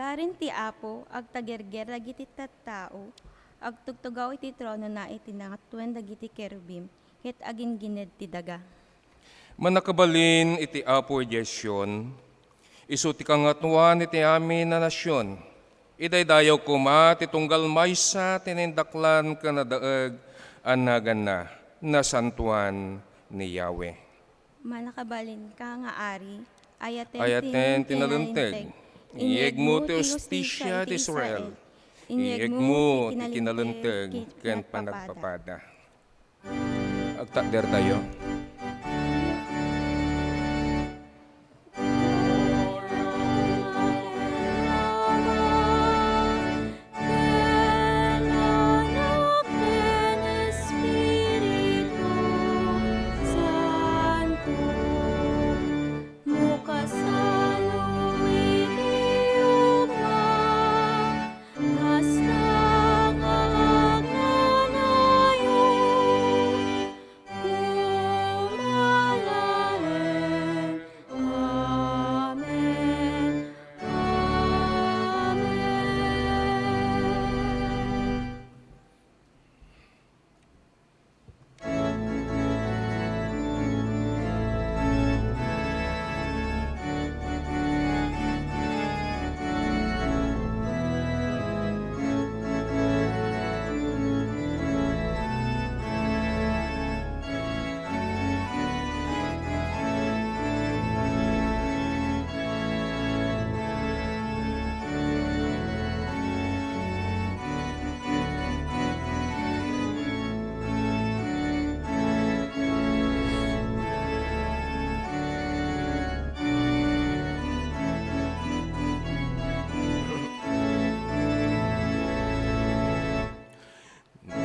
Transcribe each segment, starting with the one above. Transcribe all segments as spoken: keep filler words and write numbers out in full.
Karin ti Apo, agtagerger dagiti tattao, agtugtugaw iti tronona iti nangatuen dagiti kerubim, ket agingined ti daga. Mannakabalin iti Apo idiay Sion, isu ti kangatoan iti amin a nasion. Idaydayaw koma ti tunggal maysa ti naindaklan ken nadaeg a naganna, nasantoan ni Yahweh. Mannakabalinka nga Ari, ayaten ti nalinteg. Inyegmo ti hustisia ti Israel. Inyegmo ti kinalinteg ken panagpapada. Agtakdertayo. Kasta nga agnanayon, kumalaen. Amen. Amen.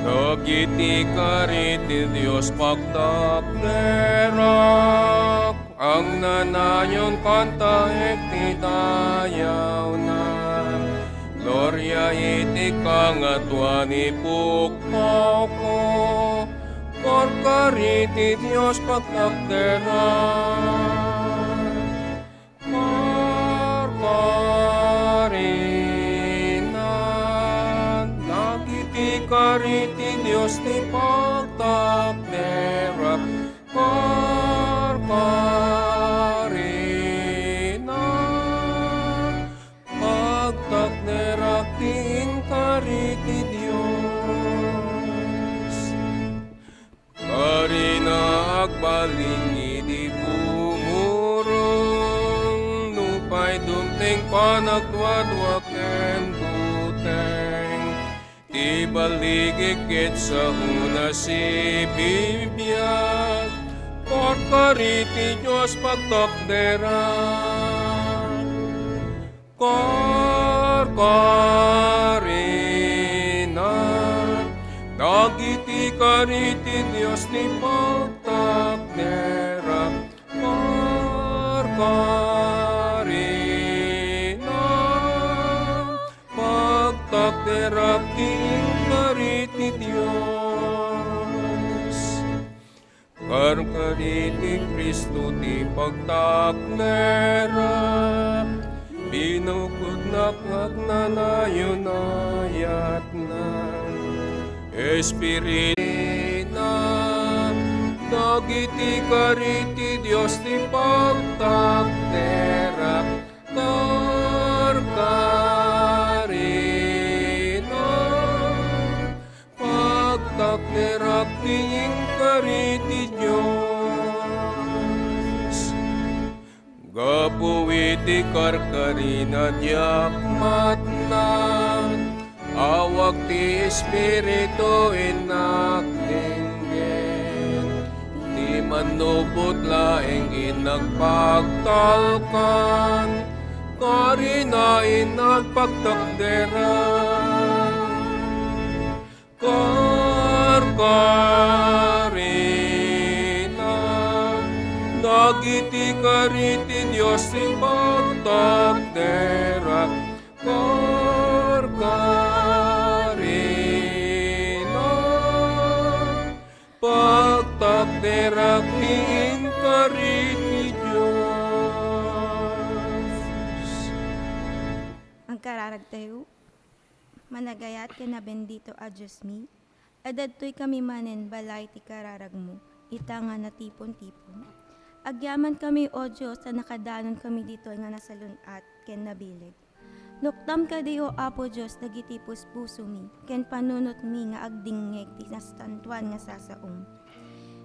Dagiti kari ti Dios pagtakderak, agnanayon kantaek ti dayawna. Gloria iti kangatoan, ipukpawko, karkari ti Dios pagtakderak. Karkarina, dagiti kari ti Dios ti pagtakderak. Karkarina, pagtakderak ti inkari ti Dios. Karina, agbalin idi bumurong, nupay dumteng panagduadua ken buteng. Ti baligi ket saona sibibiag, karkari ti Dios pagtakderak. Karkarina, dagiti kari ti Dios ti pagtakderak. Karkarina, pagtakderak ti inkari ti Dios. Karkari ti Cristo ti pagtakderak, binukod nga agnanayon a yatna. Espiritu na, dagiti kari ti Dios ti pagtakderak, karkarina. Pagtakderak ti inkari ti Dios. Gapu iti karkarina, diak matnag. Awak ti Espiritu innak denggen. Ti mannupot laeng innak pagtalkan. Karina innak pagtakderak. Karkarina, dagiti kari ti Dios ti pagtakderak. Karkarina, pagtakderak ti inkari ti Dios. Agkara- Kararagtayo, managayat ken nabendito a Diosmi, adda ditoy kami manen balay ti kararagmo, ita nga natipon-tipon. Agyaman kami, O Dios, ta nakadanon kami ditoy nga nasalun-at ken nabileg. Luktam kadi, O Apo Dios, dagiti puspusomi ken panunotmi nga agdingngeg ti nasantoan nga sasaom.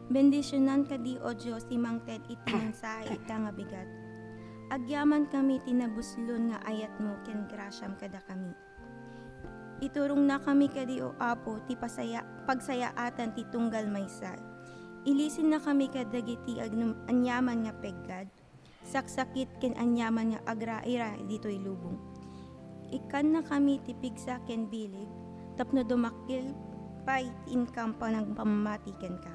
Bendisionan kadi, O Dios, ti mangted iti mensahe ita nga bigat. Agyaman kami ti nabuslon nga ayatmo ken grasiam kadakami. Iturongna kami kadi, O Apo, ti pasaya-, pagsayaatan ti tunggal maysa. Ilisinna kami kadagiti agnum-, aniaman nga peggad, saksakit ken aniaman nga agraira ditoy lubong. Ikkanna kami ti pigsa ken bileg tapno dumakkel pay ti inkam panagpammati kenka.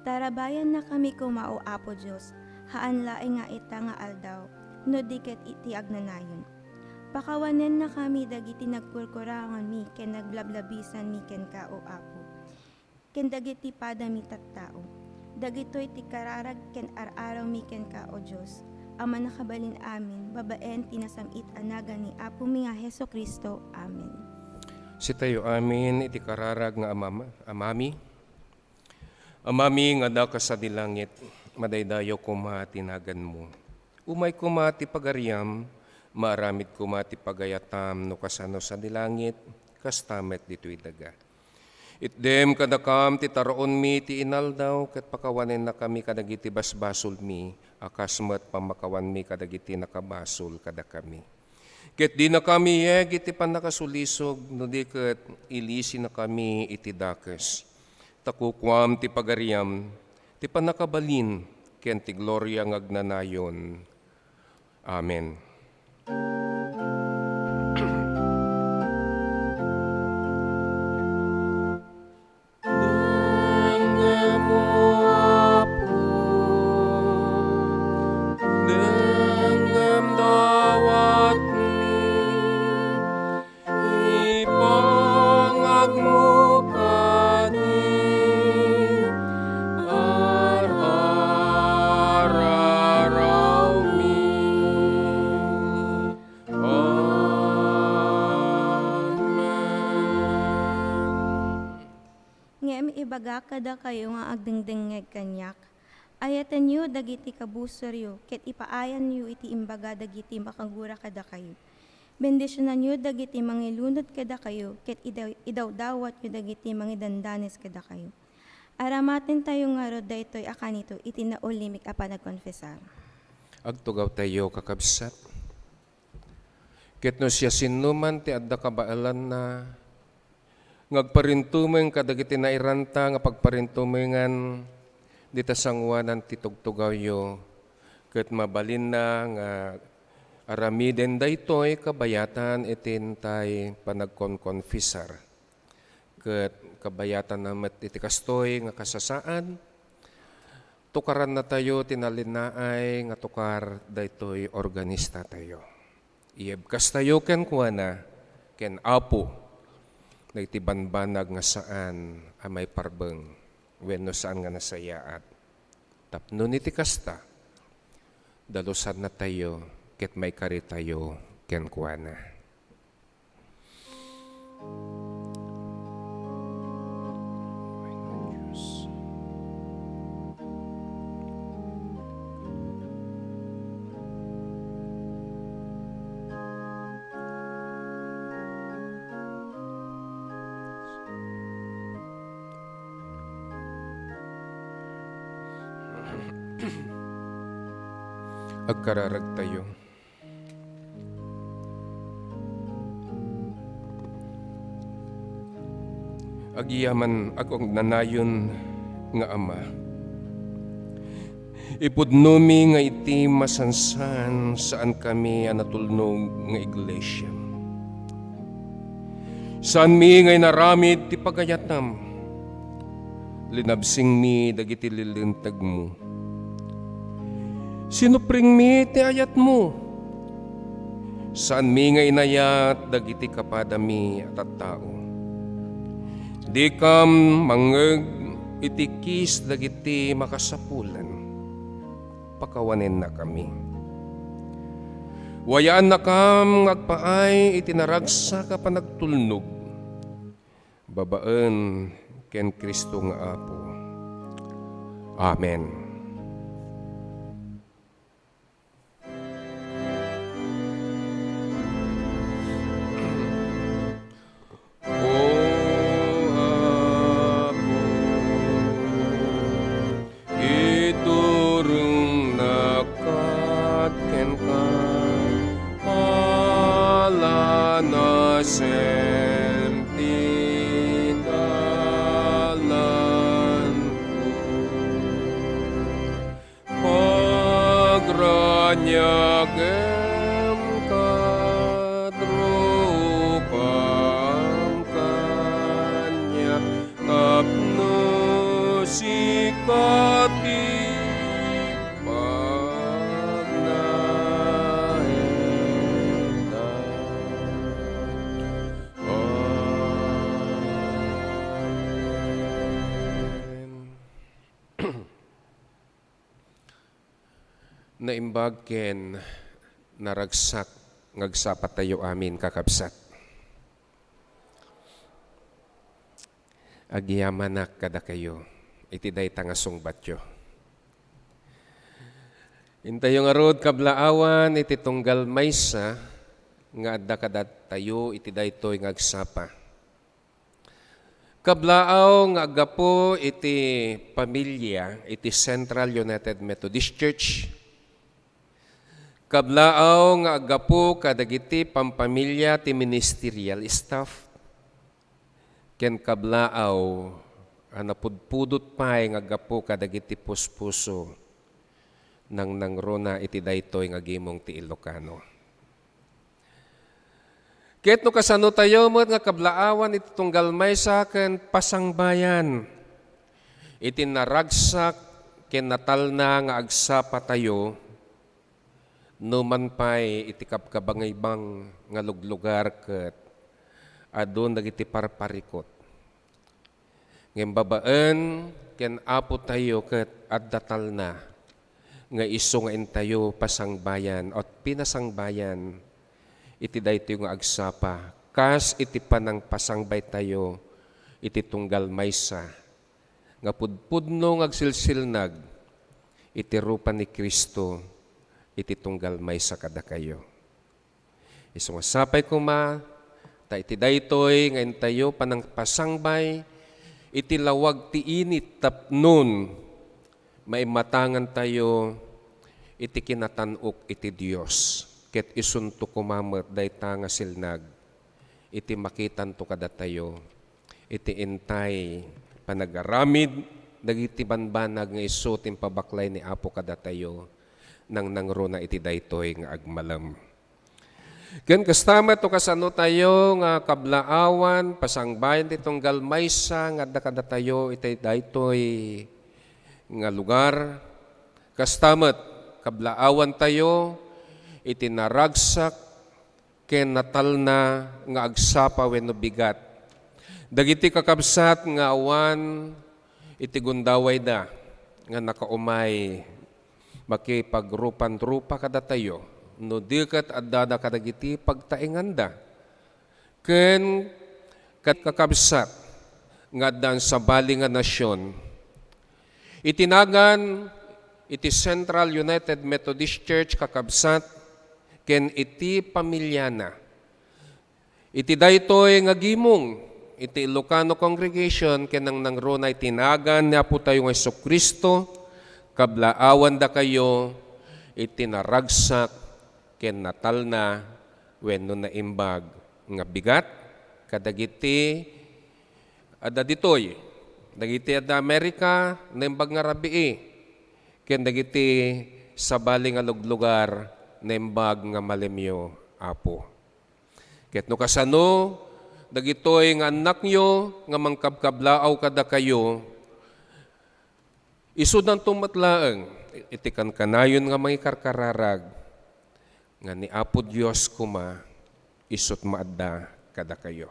Tarabayanna kami koma, O Apo Dios, haan laeng nga ita nga aldaw, no di ket iti agnanayon. Pakawanenna kami dagiti nagkurkuranganmi ken naglablabisanmi kenka, O Apo, ken dagiti padami tattao. Dagitoy ti kararag ken ar-arawmi kenka, O Dios, a mannakabalin amin, babaen ti nasam-it a nagan ni Apomi nga Jesu-Cristo. Amen. Sitayo amin iti kararag nga amama-, amami. Amami nga adda ka sadi langit, madaydayaw koma ti naganmo. Umay koma ti pagariam, maaramid koma ti pagayatam no kasano sadi langit, kasta met ditoy daga. Itdem kadakam ti taraonmi ti inaldaw, ket pakawanennakami kadagiti basbasolmi, a kas met pammakawanmi kadagiti nakabasol kadakami. Ket dinakami iyeg iti pannakasulisog, no di ket ilisinakami iti dakes. Ta kukuam ti pagariam, ti pannakabalin, ken ti gloria nga agnanayon. Amen. Dengngem, O Apo, dengngem dawatmi, ipangagmo kadi, ar-ararawmi. Amen. Ngem ibagak kadakayo nga agdengdengngeg kaniak, ayatenyo dagiti kabusoryo ket ipaayanyo iti imbaga dagiti makagura kadakayo. Bendisionanyo dagiti mangilunod kadakayo ket idaw-, idawdawatyo dagiti mangidandanes kadakayo. Aramatentayo ngarud daytoy a kanito iti naulimik a panagkonfesar. Agtugawtayo, kakabsat. Ket no siasinoman ti adda kabaelanna nga agparintumeng kadagiti nairanta nga pagparintumengan dita sangoanan ti tugtugawyo, ket mabalinna nga aramiden daytoy kabayatan iti intay panagkonkonfesar. Ket kabayatanna met iti kastoy nga kasasaad, tukarannatayo ti nalinaay nga tukar daytoy organistatayo. Iyebkastayo kenkuana ken Apo dagiti banbanag nga saan a maiparbeng wenno saan nga nasayaat. Tapno iti kasta, dalusannatayo ket maikaritayo kenkuana. Agkararagtayo. Agyamanak, O agnanayon nga Ama, ipudnomi nga iti masansan, saankami a natulnog nga iglesia. Saanmi nga inaramid ti pagayatam. Linabsingmi dagiti lilintegmo. Sinupringmi ti ayatmo. Saanmi nga inayat dagiti kapadami a tattao. Dikam mangngeg iti kis dagiti makasapulan. Pakawanennakami. Wayaannakam nga agpaay iti naragsak a panagtulnog babaen ken Cristo nga Apo. Amen. O Apo, iturongnak kenka, palanasem ti dalanko. Pagraniagem ket rupam kaniak tapno sika ti pagnaedda. Amen. Naimbag ken naragsak nga agsapatayo amin, kakabsat. Agyamanak kadakayo iti dayta nga sungbatyo. Intayo ngarud kablaawan iti tunggal maysa nga adda kadatayo iti daytoy nga agsapa. Kablaaw nga aggapu iti pamilia iti Central United Methodist Church, kablaaw nga aggapu kadagiti pampamilia ti ministerial staff, ken kablaaw a napudpudot pay nga aggapu kadagiti puspuso nangnangruna iti daytoy nga gimong ti Ilocano. Ket no kasano tayo met nga kablaawan iti tunggal maysa ken pasangbayan iti naragsak ken natalna nga agsapa tayo, numan pay iti kabkabangiban nga luglugar ket adun dagiti parparikut. Ngem babaen ken Apo tayo ket adda talna nga isu nga intayo pasangbayan, o pinasangbayan iti daytoy nga agsapa, kas iti panangpasangbay tayo iti tunggal maysa nga pudpudno nga agsilsilnag iti rupa ni Cristo iti tunggal maysa kadakayo. Isu nga sapay koma, ta iti daytoy nga intayo panangpasangbay iti lawag ti init tapnon maimatangan tayo iti kinatan-ok iti Dios, ket isunto koma met dayta nga silnag iti makitanto kadatayo iti intay panagaramid dagiti banbanag nga isu ti impabaklay ni Apo kadatayo nangnangruna iti daytoy nga agmalem. Ken kasta met no kasano tayo nga kablaawan, pasangbayan ti tunggal maysa nga adda kadatayo iti daytoy nga lugar, kasta met kablaawan tayo iti naragsak ken natalna nga agsapa wenno bigat dagiti kakabsat nga awan iti gundawayda nga nakaumay makipagrupanrupa kadatayo, no di ket addada kadagiti pagtaenganda ken kat-, kakabsat nga addan sabali nga nasion. Iti nagan iti Central United Methodist Church, kakabsat, ken iti pamiliana. Iti daytoy nga gimong iti Ilocano Congregation ken nangnangruna iti nagan ni Apo tayo nga Jesu-Cristo, kablaawan dakayo iti naragsak ken natalna wenno naimbag nga bigat kadagiti adda ditoy, dagiti adda Amerika, naimbag nga rabii, ken dagiti sabali nga luglugar, naimbag nga malemyo, Apo. Ket no kasano, dagitoy nga annakyo nga mangkabkablaaw kadakayo, isudanto met laeng iti kankanayon nga mangikarkararag nga ni Apo Dios koma isut maadda kadakayo.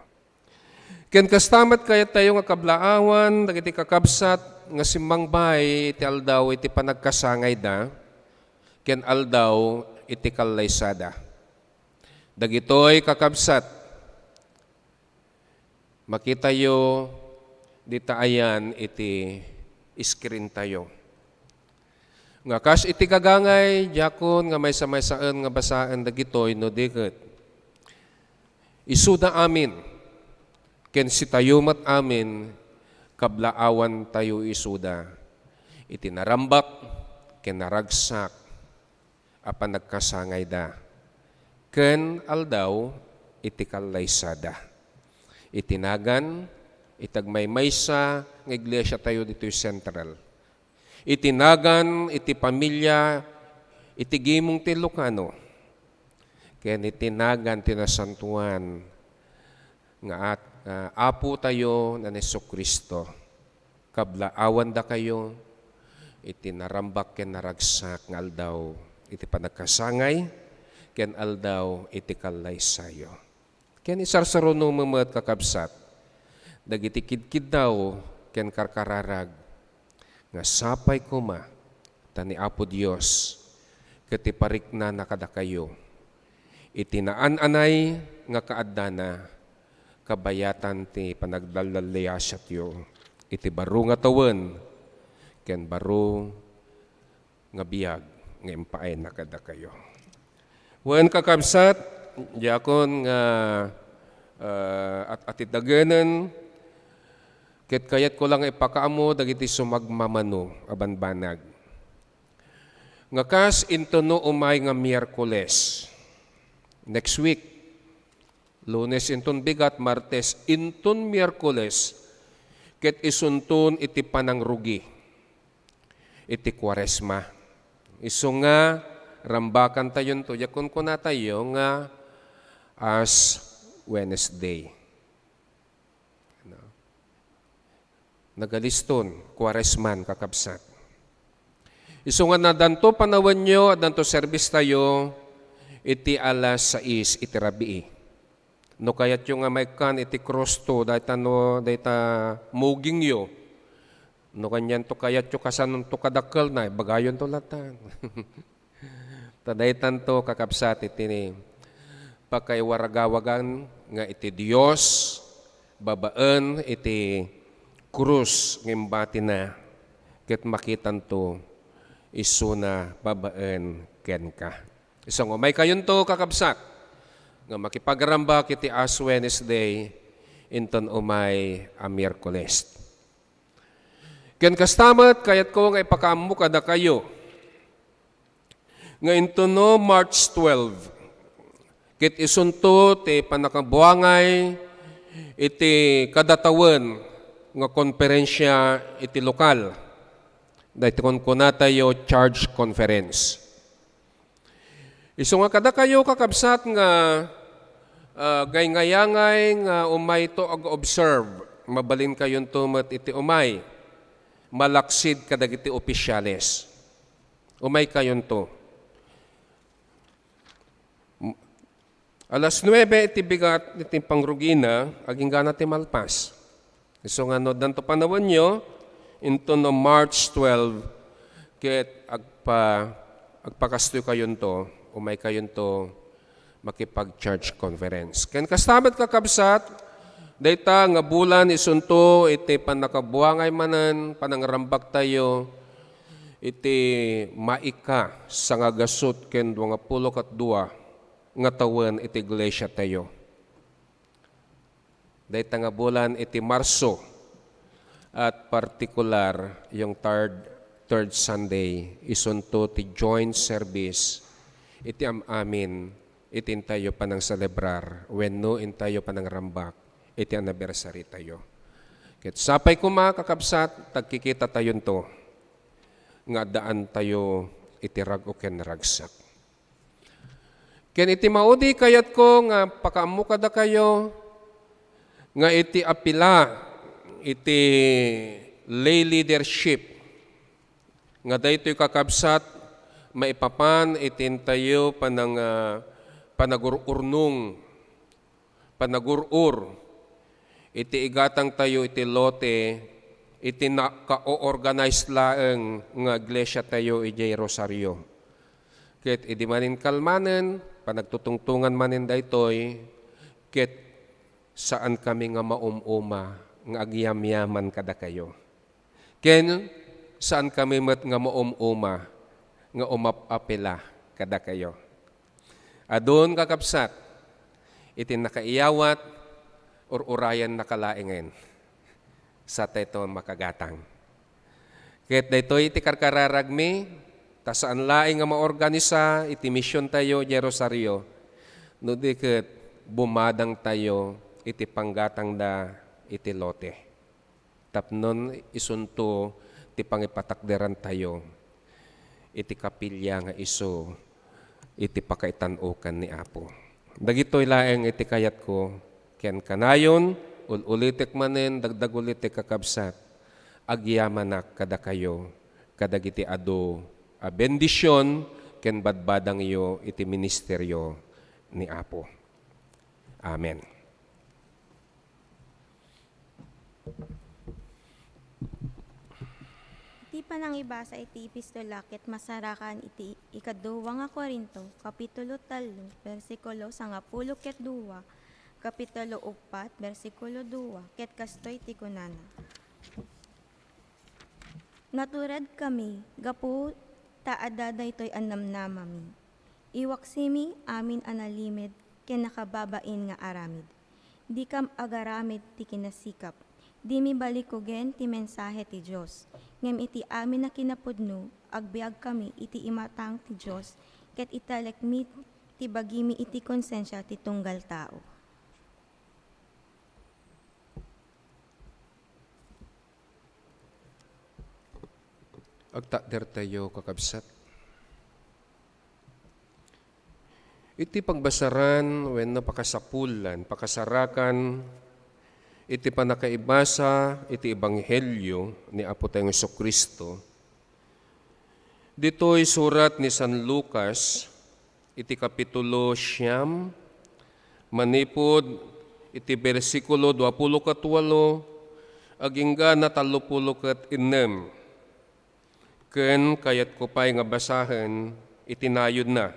Ken kasta met kayat tayo nga kablaawan dagiti kakabsat nga simmangbay iti aldaw iti panagkasangayda ken aldaw iti kallaysada. Dagitoy, kakabsat, makitayo dita ayan iti screen tayo. Nga kas iti gagangay, diakon nga maysa-maysaen nga basaen dagitoy no di ket isuda amin, ken sitayo met amin, kablaawan tayo isuda iti narambak ken naragsak a panagkasangayda ken aldaw iti kallaysada. Iti nagan iti agmaymaysa nga iglesia tayo ditoy Central. Iti nagan iti pamilya iti gimong ti Ilocano. Ken iti nagan ti nasantoan nga at, ah, Apo tayo nga ni Jesu-Cristo. Kablaawandakayo iti narambak ken naragsak nga aldaw iti panagkasangay ken aldaw iti kallaysayo. Ken isarsaruno met, kakabsat, dagiti kidkiddaw ken karkararag nga sapay koma ta ni Apo Dios ket ti pariknana kadakayo iti naan-anay nga kaaddana kabayatan ti panagdallalliasatyo iti baro nga tawen ken baro nga biag nga impaayna kadakayo. Wen, kakabsat, diakon nga, ah, at-, atidagenen, ket kayatko la nga ipakaammo dagiti sumagmamano a banbanag. Nga kas intono umay nga Miyerkules, next week, Lunes inton bigat, Martes inton Miyerkules, ket isunton iti panangrugi iti Kuaresma. Isu nga rambakantayonto, ya kunkunatayo nga Ash Wednesday. Ano? Nagaliston, Kuaresman, kakabsat. Isu nga addanto panawenyo, addanto serbis tayo iti alas sais iti rabii. No kayatyo nga maikkan iti krus to, dayta no, dayta mugingyo. No kanianto kayatyo kasanonto kadakkelna, ibagayonto latta. Ta daytanto, kakabsat, iti pakaiwaragawagan nga iti Dios babaen iti krus nga imbatina, ket makitanto isuna babaen kenka. Isu nga umaykayonto, kakabsat, nga makipagrambak iti Ash Wednesday inton umay a Miyerkules. Ken kasta met, kayatko nga ipakaammo kadakayo nga intono March twelve, ket isunto ti pannakabuangay iti kadatawen nga konferensya iti lokal. Dayta kunkunatayo charge conference. Isu nga kadakayo, kakabsat, nga, ah, gayngayanay nga umayto ag-observe, mabalinkayonto met iti umay, malaksid kadagiti opisyales. Umaykayonto. M-, alas nuebe iti bigat iti pangrugina, aginggana ti malpas. Isu nga no addanto panawenyo, intono March twelve, ket agpa-, agpakastoykayonto, umaykayonto makipag-charge conference. Ken kasta met, kakabsat, dayta nga bulan isunto iti pannakabuangay manen panangrambaktayo iti maika sangagasut ken dua nga pulo ket dua nga tawen iti iglesiatayo. Dayta nga bulan iti Marso, at partikular yung third, third Sunday, isunto ti joint service iti am-amin iti intayo panangselebrar wenno intayo panangrambak iti anniversary tayo. Ket sapay koma, kakabsat, tagkikita tayonto nga addaan tayo iti rag-o ken ragsak. Ken iti maudi, kayatko nga pakaammo kadakayo nga iti apila iti lay leadership nga daytoy, kakabsat, maipapan iti intayo panang-, ah, panagur-urnong, panagur-or iti igatangtayo iti lote iti naka-o-organize laeng nga iglesiatayo idiay Rosario. Ket idi maninkalmanen, Panagtutungtongan manen daytoy, ket saankami nga maum-uma nga agyamyaman kadakayo. Ken saankami met nga maum-uma nga umap-apila kadakayo. Adun, kakabsat, iti nakaiyawat, ur-urayannaka laengen. Sa daytoy makagatang. Ket daytoy iti karkararagmi, ta saan laeng nga maorganisa iti misiontayo idiay Rosario, no di ket bumadangtayo iti panggatangda iti lote. Tapnon isunto ti pangipatakderantayo iti kapilya nga isu iti pakaitan-okan ni Apo. Dagitoy laeng iti kayatko ken kanayon, ul-ulitek manen, dagdagulitek, kakabsat, agyamanak kadakayo kadagiti adu a bendision ken badbadangyo iti ministerio ni Apo. Amen. Iti panangibasa iti epistola ket masarakan iti ikaduwa nga Corinto, kapitulo tallo, bersikulo sangapulo ket dua, kapitulo uppat, bersikulo dua, ket kastoy ti kunana: Naturedkami gapu ta adda daytoy a namnamami. Iwaksimi amin a nalimed ken nakababain nga aramid. Dikam agaramid ti kinasikap. Dimi balikugen ti mensahe ti Dios. Ngem iti amin a kinapudno, agbiagkami iti imatang ti Dios, ket italekmi ti bagimi iti konsensia ti tunggal tao. Agtakdertayo, kakabsat. Iti pagbasaran wenno pakasapulan, pakasarakan iti pannakaibasa iti Ebanghelio ni Apo tayo Jesu-Cristo, ditoy surat ni San Lucas, iti kapitulo siyam, manipud iti bersikulo duapulo ket walo, aginggana tallopulo ket ennem. Ken kayatko pay nga basahen iti nayodna,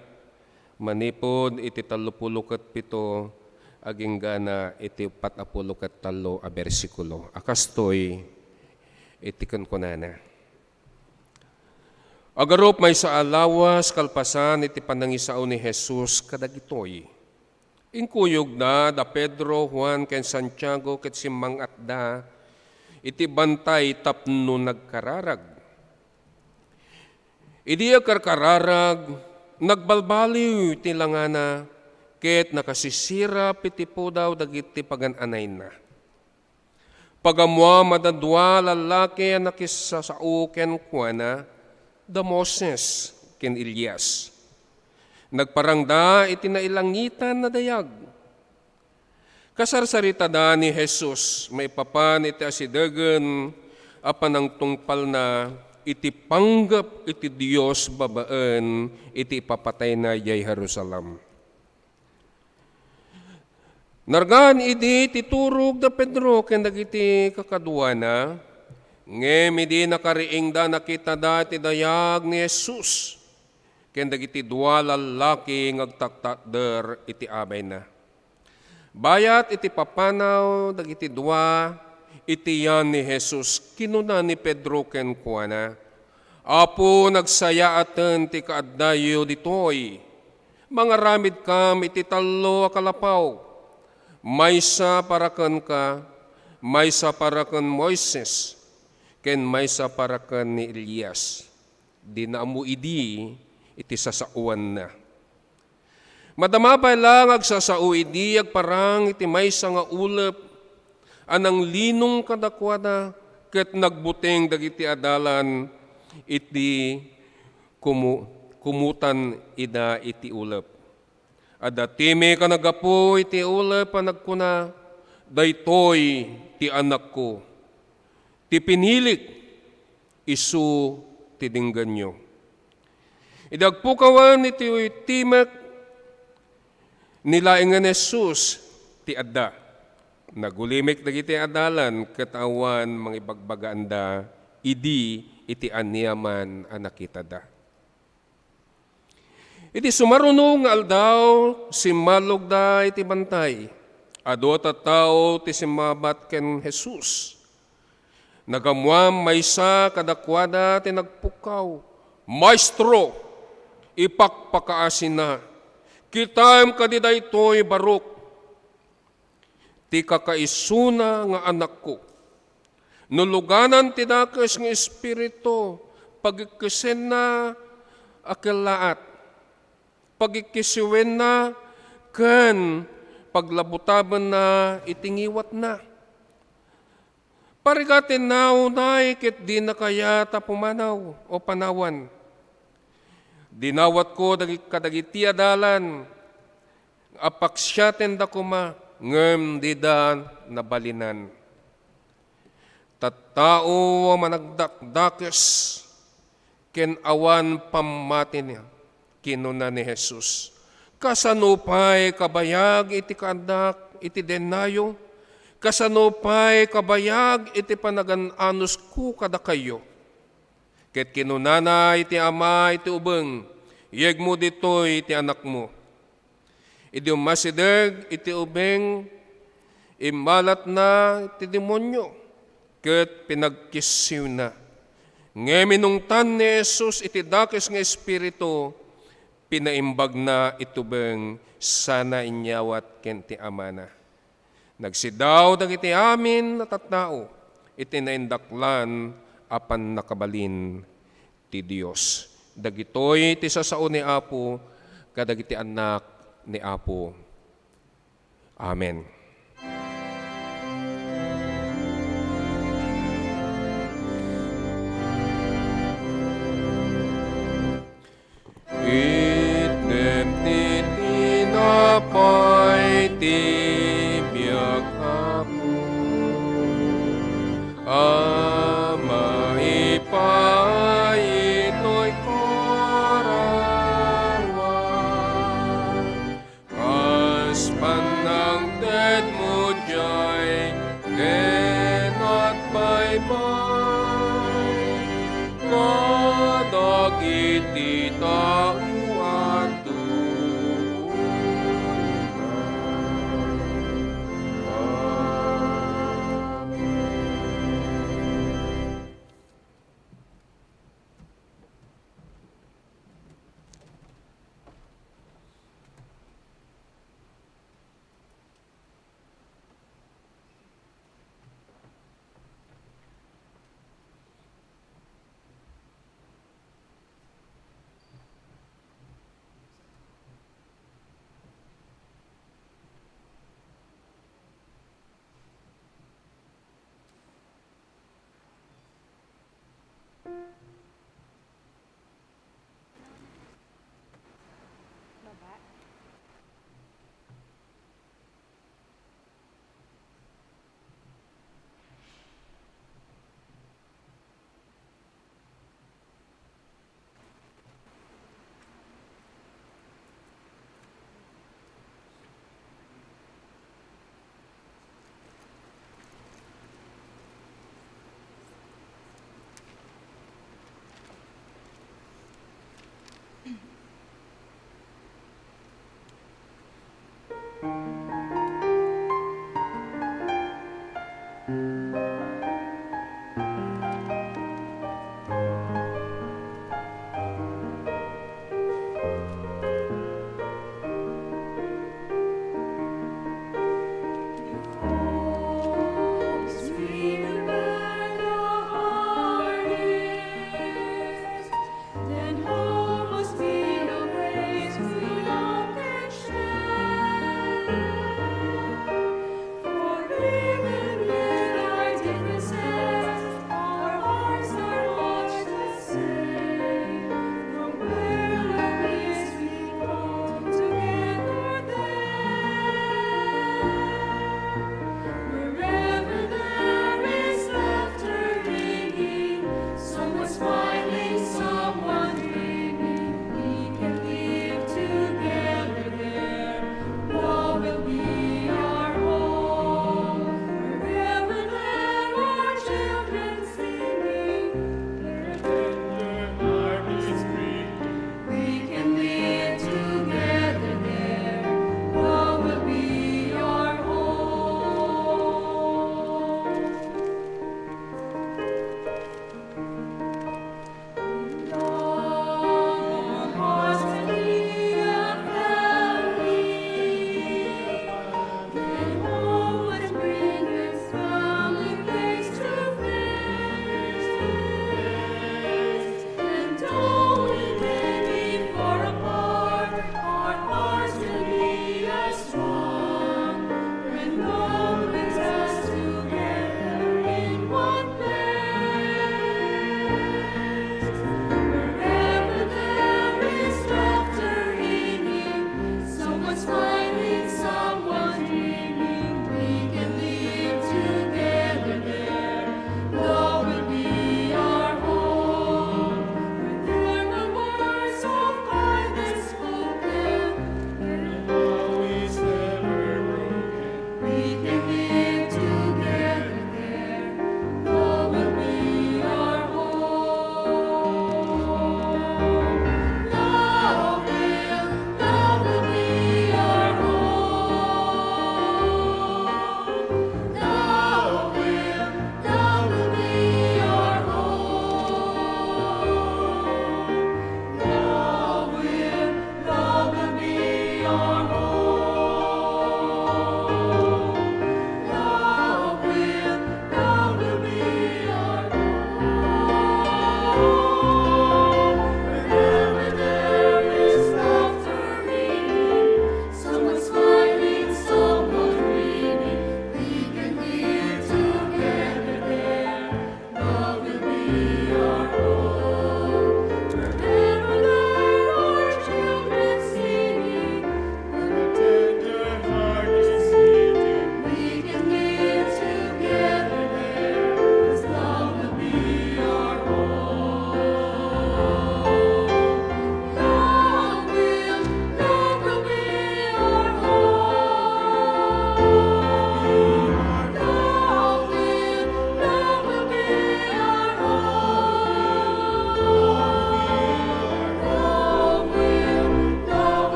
manipud iti tallopulo ket pito, aginggana iti uppat a pulo ket tallo a bersikulo. A kastoy iti kunkunana. Agarup maysa a lawas kalpasan iti panangisao ni Jesus kadagitoy. Inkuyogda da Pedro, Juan, ken Santiago ket simmang-atda iti bantay tapno nagkararag. Idi agkarkararag, nagbalbaliw ti langana ket nakasisirap iti pudaw dagiti pagan-anayna. Pagammuam, adda dua a lallaki a nakisasao kenkuana, da Moses ken Elias. Nagparangda iti nailangitan a dayag. Kasarsaritada ni Jesus maipapan iti asidegen a panangtungpalna iti panggep iti Dios babaen iti ipapatayna idiay Jerusalem. Nargaan idi ti turog da Pedro ken dagiti kakaduana, ngem idi nakariingda, nakitada ti dayag ni Jesus ken dagiti dua a lallaki nga agtaktakder iti abayna. Bayat iti papanaw dagiti dua iti yan ni Jesus, kinuna ni Pedro kenkuana, "Apo, nagsayaaten ti kaaddayo ditoy. Mangaramidkam iti tallo a kalapaw, maysa para kenka, maysa para ken Moises, ken maysa para ken ni Elias." Dina ammo idi iti sasaoanna. Madama pay la nga agsasao idi agparang iti maysa nga ulep a nanglinong kadakuada, ket nagbuteng dagiti adalan iti kumu-, kumutan ida iti ulep. Adda timmek a naggapu iti ulep a nagkuna, "Daytoy ti Anakko, ti pinilik, isu ti denggenyo." Idi agpukawen iti timmek, ni laengen Jesus ti adda. Nagulimek dagiti adalan ket awan mangibagbagaanda idi iti aniaman a nakitada. Iti sumaruno nga aldaw, simmallogda iti bantay. Adu a tattao ti simmabat ken Jesus. Nagammuan maysa kadakuada ti nagpukkaw, "Maestro, ipakpakaasina. Kitaem kadi daytoy barok ti kakaisuna nga anakko. No luganan ti dakes nga espiritu, pagikkesenna a kellaat. Pagikkisiwenna ken paglabutabenna iti ngiwatna. Parigatenna unay ket dina kayat a pumanaw o panawan. Dinawatko dagi-, kadagiti adalan, apaksiatenda koma, ngem dida nabalinan." "Tattao a managdakdakes ken awan pammatini," kinuna ni Jesus. "Kasano pay kabayag iti kaannak iti denario? Kasano pay kabayag iti panagan-anusko kadakayo?" Ket kinunana iti ama iti ubeng, "Yegmo ditoy ti anakmo." Idi ummasideg iti ubeng, immalatna ti demonio ket pinagkissiwna. Ngem inungtan ni Jesus iti dakes nga espiritu, pinaimbagna iti ubeng sana inyawat ken ti amana. Nagsidaw dagiti amin a tattao iti naindaklan a pannakabalin ti Dios. Dagitoy ti sasao ni Apo kadagiti annak ni Apo. Amen. Itnem ti tinapay ti biag, Apo, a maipaay itoy kararuan. Kas panangtedmo diay ket agbaybay kadagiti tao a tuoren. Amen.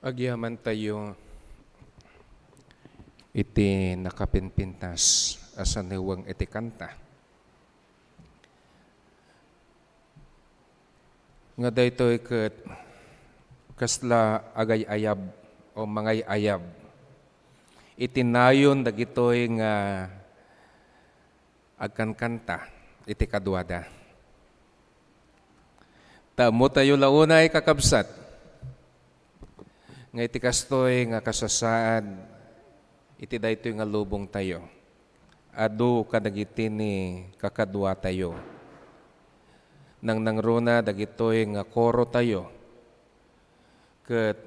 Agyamantayo iti nakapinpintas a saneweng iti kanta. Nga daytoy ket kasla agay-ayab o mangay-ayab iti nayon dagitoy nga agkankanta iti kaduada. Ta ammotayo la unay, kakabsat, nga iti kastoy nga kasasaad iti daytoy nga lubongtayo, adu kadagiti ni kakaduatayo. Nangnangruna dagitoy nga korotayo, ket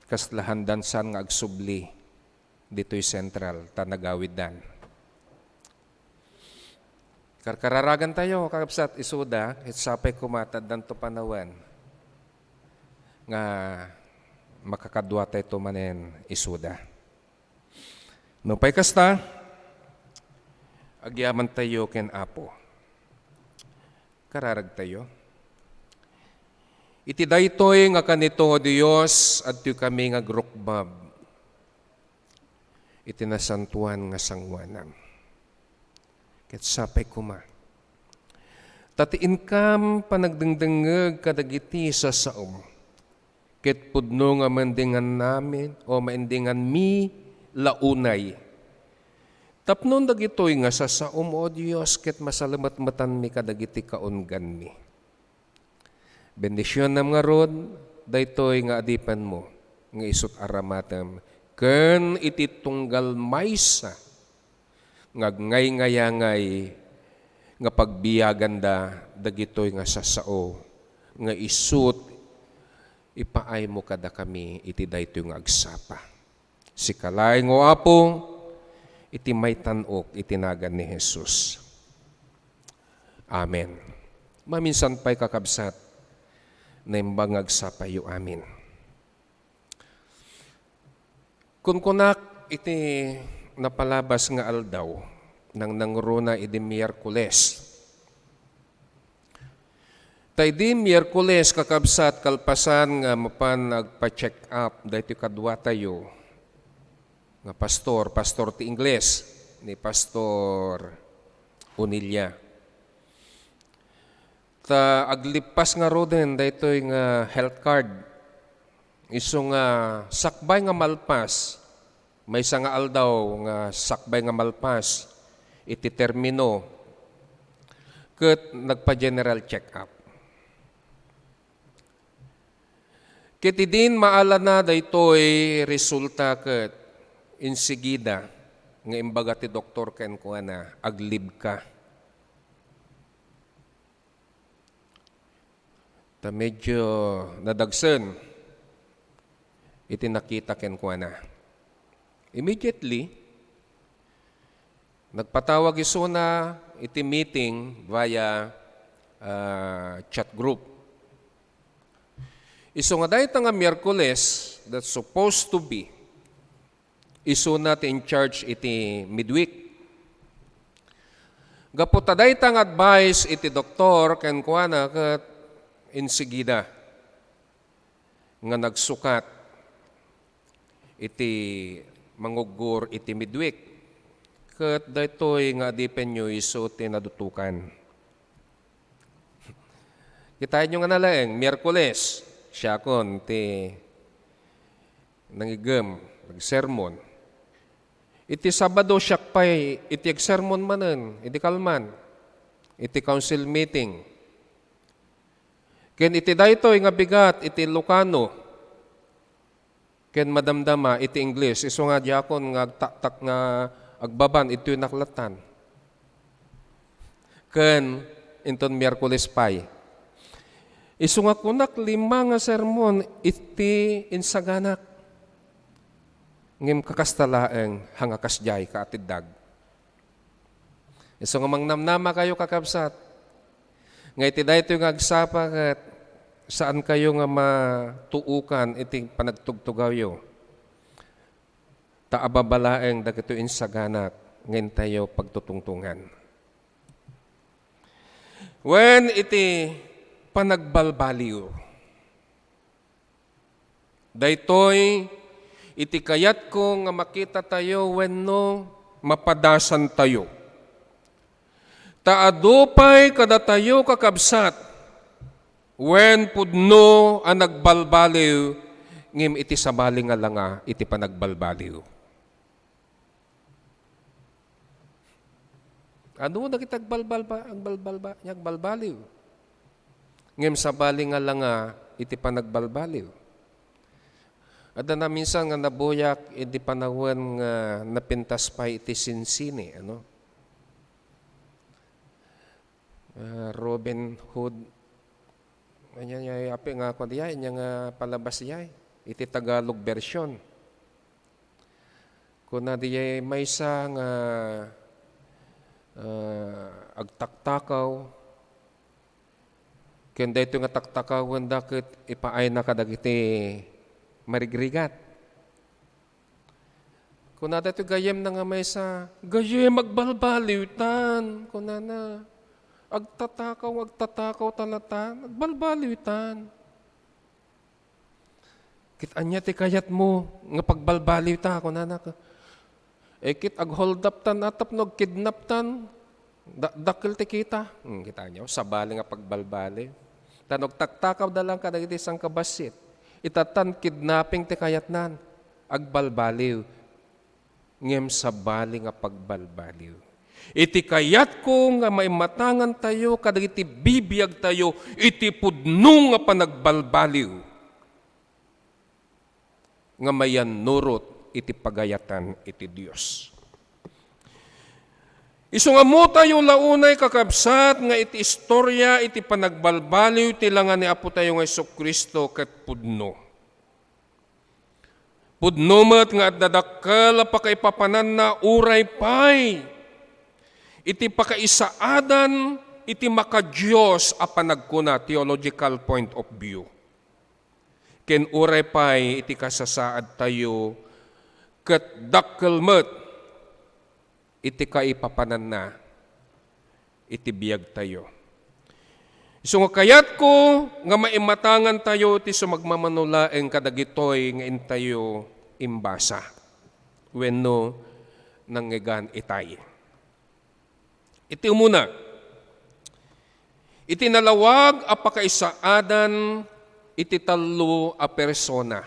kasla handan saan nga agsubli ditoy sentral ta nagawiddan. Karkararagantayo, kakabsat, isuda, ket sapay koma ta addanto panawen nga makakaduatayto manen isuda. Nupay kasta, agyamantayo ken Apo. Kararagtayo. Iti daytoy nga kanito, O Dios, adtoy kami nga agrukbab iti nasantoan nga sangoanam. Ket sapay koma ta ti inkam panagdengdengngeg kadagiti sasaom, ket pudno nga maendingannamin o maendinganmi la unay. Tapno dagitoy nga sasaom, O Dios, ket masalemetmetanmi kadagiti kaungganmi. Bendisionam ngarud daytoy nga adipenmo nga isut' aramatem ken iti tunggal maysa nga agngayngayangay nga pagbiaganda dagitoy nga sassao nga isut' ipaaymo kadakami iti daytoy nga agsapa. Sika laeng, O Apo, iti maitan-ok iti nagan ni Jesus. Amen. Maminsan pay, kakabsat, naimbag nga agsapayo amin. Kunkunak iti napalabas nga aldaw, nangnangruna idi Miyerkules. Ta idi Miyerkules, kakabsat, kalpasan nga mapan agpa-check up daytoy kaduatayo nga pastor, pastor ti Ingles, ni Pastor Onilia. Ta aglippas ngaruden daytoy nga health card. Isu nga sakbay nga malpas, maysa nga aldaw nga sakbay nga malpas iti termino, ket nagpa-general check-up. Ket idin maalana daytoy resulta ket insigida nga imbaga ti doktor kenkuana, "Aglibka." Ta medyo nadagsen iti nakita kenkuana. Immediately, nagpatawag isuna iti meeting via, ah, chat group. Isu nga dayta nga Miyerkules, that's supposed to be isuna ti in charge iti midweek. Gapu ta dayta nga advice iti doktor kenkuana ket insigida nga nagsukat iti manguggur iti midweek. Ket daytoy nga adipenyo isu ti nadutokan. Kitaenyo nga nalaeng, Miyerkules, siakon ti nangigem, nagsermon. Iti Sabado, siak pay iti agsermon manen, idi kalman, iti council meeting. Ken iti daytoy nga bigat iti Ilocano, ken madamdama iti Ingles, isu nga diakon nga agtaktak nga agbaban iti naklatan. Ken inton Miyerkules pay, isu nga kunak lima nga sermon iti insaganak. Ngem kakasta laeng, haan nga kasdiay kaatiddag. Isu nga mangnamnamakayo, kakabsat, nga iti daytoy nga agsapa ket saankayo nga matuokan iti panagtugtugawyo, ta ababa laeng dagitoy insaganak nga intayo pagtutungtungan. Wen, iti panagbalbaliw. Daytoy iti kayatko nga makitatayo wenno mapadasantayo. Ta adu pay kadatayo, kakabsat, wen pudno a nagbalbaliw, ngem iti sabali nga langa iti panagbalbaliw. Adu dagiti agbalbalba-, agbalbalba-, agbalbaliw. Ngem sabali nga langa iti panagbalbaliw. Adda naminsan nga nabuyak iti panawen nga napintas pay iti sinsini, ano? Ah, Robin Hood. Ania, ania, apay nga kuan diay, ania nga palabas diay? Iti Tagalog version. Kuna diay maysa nga, ah, agtaktakaw, ken daytoy nga taktakawenda ket ipaayna kadagiti marigrigat. Kuna daytoy gayyemna nga maysa, "Gayyem, agbalbaliwtan," kunana. "Agtatakaw, agtatakaw ta latan, agbalbaliwtan." "Ket ania ti kayatmo nga pagbalbaliwta?" kunana. "Eh, ket ag-hold up tan, a, tapno agkidnaptan, da-, dakkel ti kita." Hmm, kitaenyo, sabali nga pagbalbaliw. Ta no agtaktakawda laeng kadagiti sangkabassit, itatan kidnapping ti kayatnan, agbalbaliw. Ngem sabali nga pagbalbaliw. Iti kayatko nga maimatangantayo kadagiti bibiagtayo iti pudno nga panagbalbaliw nga mayannurot iti pagayatan iti Dios. Isu nga ammotayo la unay, kakabsat, nga iti istorya iti panagbalbaliw ti langa ni Apotayo nga Jesu-Cristo ket pudno. Pudno met nga adda dakkel a pakaipapananna uray pay iti pakaisaadan iti maka-Dios a panagkuna, theological point of view. Ken uray pay iti kasasaadtayo ket dakkel met iti kaipapananna iti biagtayo. Isu nga kayatko nga maimatangantayo ti sumagmamano laeng kadagitoy nga intayo imbasa wenno nangngegan itay. Iti umuna, iti nalawag a pakaisaadan iti tallo a persona,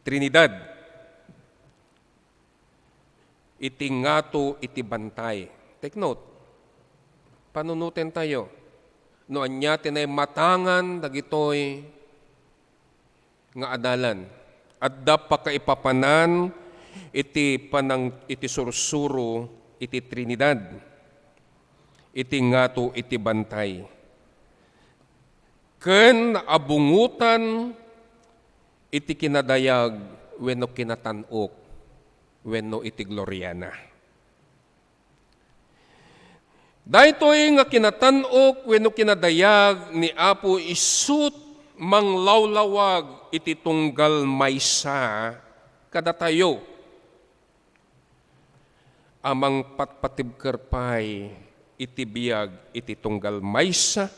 Trinidad. Iti ngato iti bantay. Take note, panunotentayo no ania ti naimatangan dagitoy nga adalan. Adda pakaipapanan iti panang-, iti sursuro iti Trinidad, iti ngato iti bantay, ken naabungotan iti kinadayag wenno kinatan-ok wenno iti gloriana. Daytoy nga kinatan-ok wenno kinadayag ni Apo isut' manglawlawag iti tunggal maysa kadatayo a mangpatpatibker pay iti biag iti tunggal maysa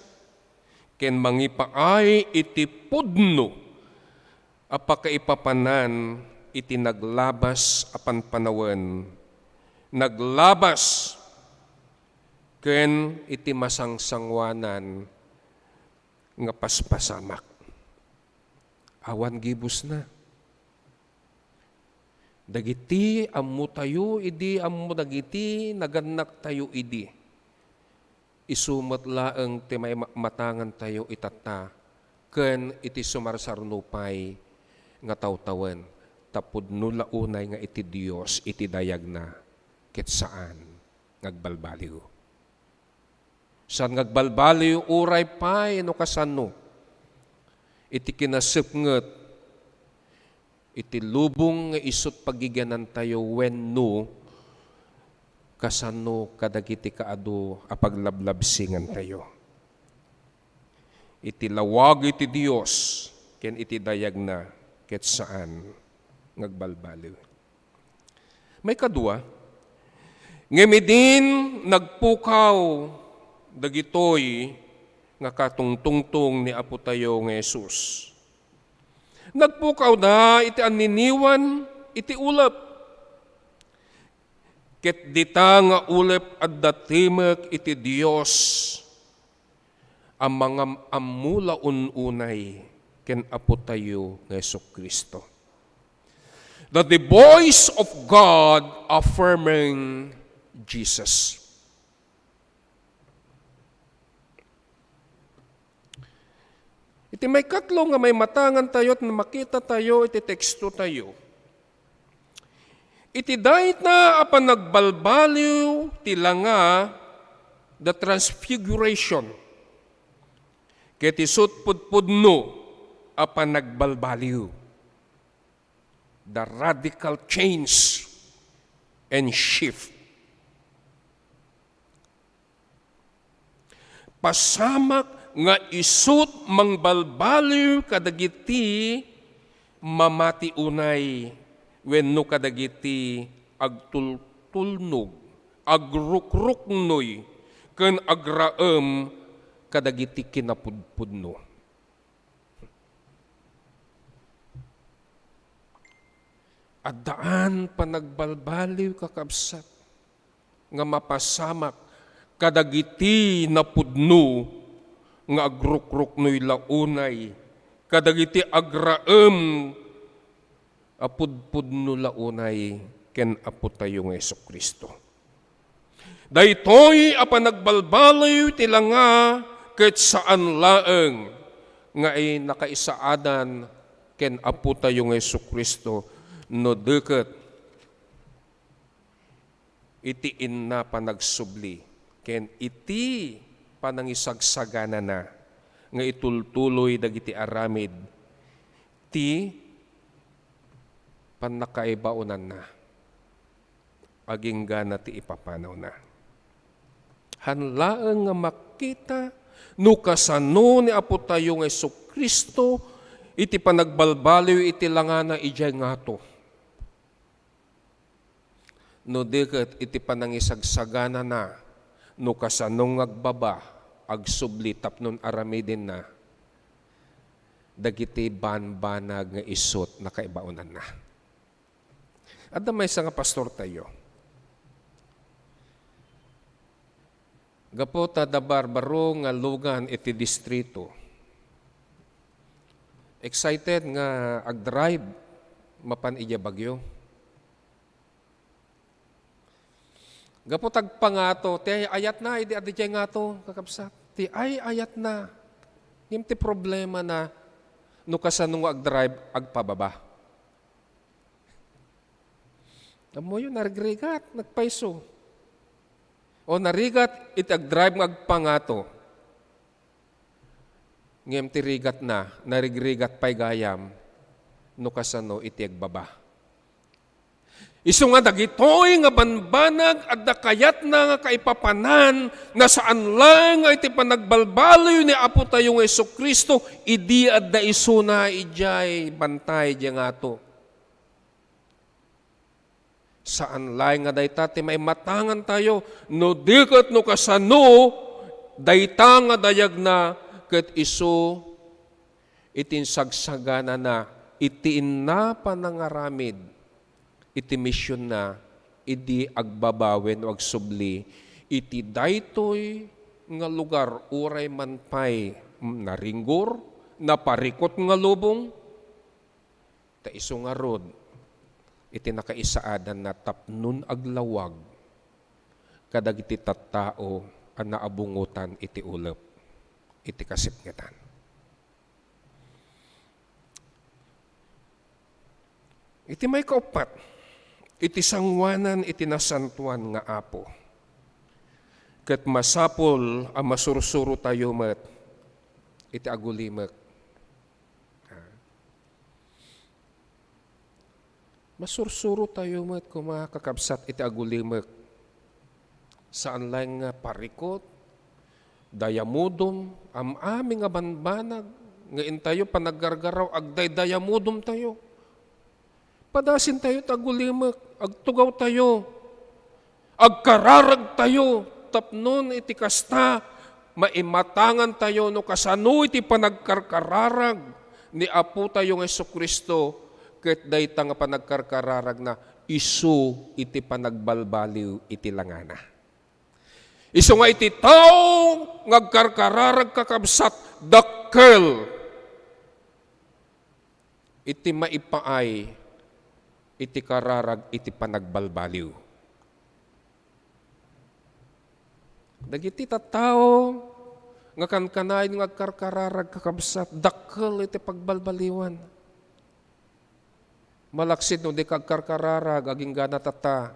ken mangipaay iti pudno a pakaipapanan iti naglabas a panpanawen, naglabas ken iti masangsangoanan nga paspasamak. Awan gibusna. Dagiti ammotayo idi, ammo dagiti nagannaktayo idi. Isu met laeng ti maimatangantayo itatta ken iti sumarsarno pay nga tawtawen, ta pudno la unay nga iti Dios iti dayagna ket saan nga agbalbaliw. Saan nga agbalbaliw uray pay no kasano iti kinasepnget iti lubong nga isut' pagiganantayo wenno kasano kadagiti kaadu a paglablabsingantayo. Iti lawag iti Dios ken iti dayagna ket saan nga agbalbaliw. Maikadua, ngem idin nagpukaw dagitoy nga katungtungtong ni Apotayo nga Jesus, Nagpukawda iti anniniwan iti ulep. Ket dita nga ulep adda timek iti Dios a mangam-ammo la un-unay ken Apotayo nga Jesu-Cristo. That the voice of God affirming Jesus. Iti maikatlo nga maimatangan tayo ken makita tayo iti teksto tayo, iti dayta a panagbalbaliw ti langa, the transfiguration, ket isut' pudpudno a panagbalbaliw, the radical change and shift. Pasamak nga isut' mangbalbaliw kadagiti mamati unay wenno kadagiti agtultulnog, agrukruknoy, ken agraem kadagiti kinapudpudno. Addaan panagbalbaliw, kakabsat, nga mapasamak kadagiti napudno nga agrukruknoy la unay, kadagiti agraem a pudpudno la unay ken Apotayo nga Jesu-Cristo. Daytoy a panagbalbaliw ti langa ket saan laeng nga ay nakaisaadan ken Apotayo nga Jesu-Cristo, no di ket iti inna panagsubli ken iti panangisagsaganana nga itultuloy dagiti aramid ti pannakaibaonanna. Aginggana ti ipapanawna. Han laeng nga makita no kasano ni Apotayo nga Jesu-Cristo iti panagbalbaliw iti langana idiay ngato. No di ket iti panangisagsaganana, no kasano nga agbaba, agsubli tapnon aramidenna dagiti banbanag nga isut' nakaibaonanna. Adda maysa nga pastortayo. Gapu ta adda barbaro nga lugan iti distrito, excited nga agdrive mapan idiay Baguio. Gapu ta agpangato, ti ay-ayatna idi adda idiay ngato, kakabsat. Ti ay-ayatna. Ngem ti problemana, no kasano nga agdrive, agpababa. Ammoyo, narigrigat, nagpayso. O narigat iti agdrive nga agpangato. Ngem ti rigatna, narigrigat pay gayam no kasano iti agbaba. Isu nga dagitoy nga banbanag adda kayatna nga kaipapanan, nasaan laeng nga iti panagbalbaliw ni Apotayo nga Jesu-Cristo idi adda isuna idiay bantay idiay ngato. Saan laeng nga dayta ti maimatangantayo, no di ket no kasano dayta nga dayagna ket isu iti insagsaganana iti inna panangaramid iti misionna idi agbaba wenno agsubli iti daytoy nga lugar, uray man pay naringgor, naparikut nga lubong, ta isu ngarud iti nakaisaadanna tapnon aglawag kadagiti tattao a naabungotan iti ulep iti kasipngetan. Iti maikauppat, iti sangoanan iti nasantoan nga Apo, ket masapul a masursurotayo met iti agulimek. Masursurotayo met koma, kakabsat, iti agulimek. Saan laeng nga parikut, dayamudom, am-amin nga banbanag, nga intayo panaggargaraw, agdaydayamudomtayo. Padasintayo ti agulimek, agtugawtayo, agkararagtayo, tapnon iti kasta, maimatangantayo no kasano iti panagkarkararag, ni Apotayo nga Jesu-Cristo ket dayta nga panagkarkararagna isu iti panagbalbaliw iti langana. Isu nga iti tao nga agkarkararag, kakabsat, dakkel iti maipaay iti kararag iti panagbalbaliw. Dagiti tattao nga kankanayon nga agkarkararag, kakabsat, dakkel iti pagbalbaliwan. Malaksid no dika agkarkararag, agingga tatta,